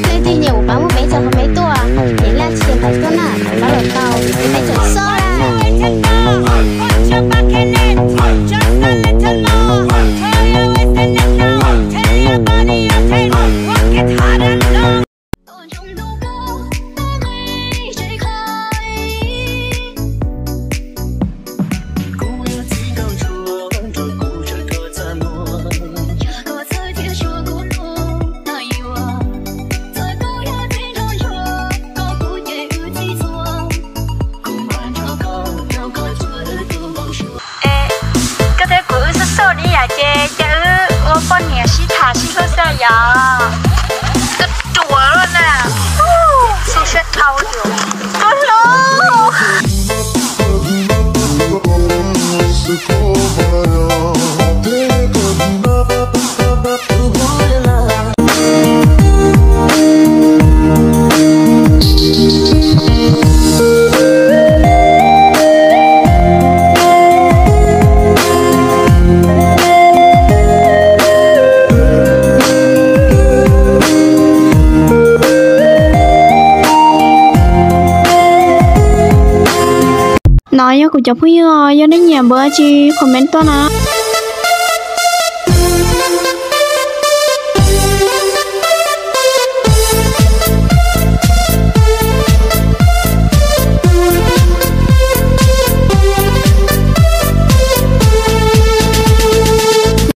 Leej twg nyiam kuv pab muaj peb txog qhov peb tuaj, ces laj tsis tias pab tuaj na, pab los tau, peb tseem xoj. Koj thiab kuv wb xub xoj li yam ces cia wb ua poj niam sib tham sib hlub xwb yom. Koj ruam lawm na. Xu siab dhau li. Koj hlub. No yog kuv cov phooj ywg os, yog nej nyiam npaum tsis comment tuaj na.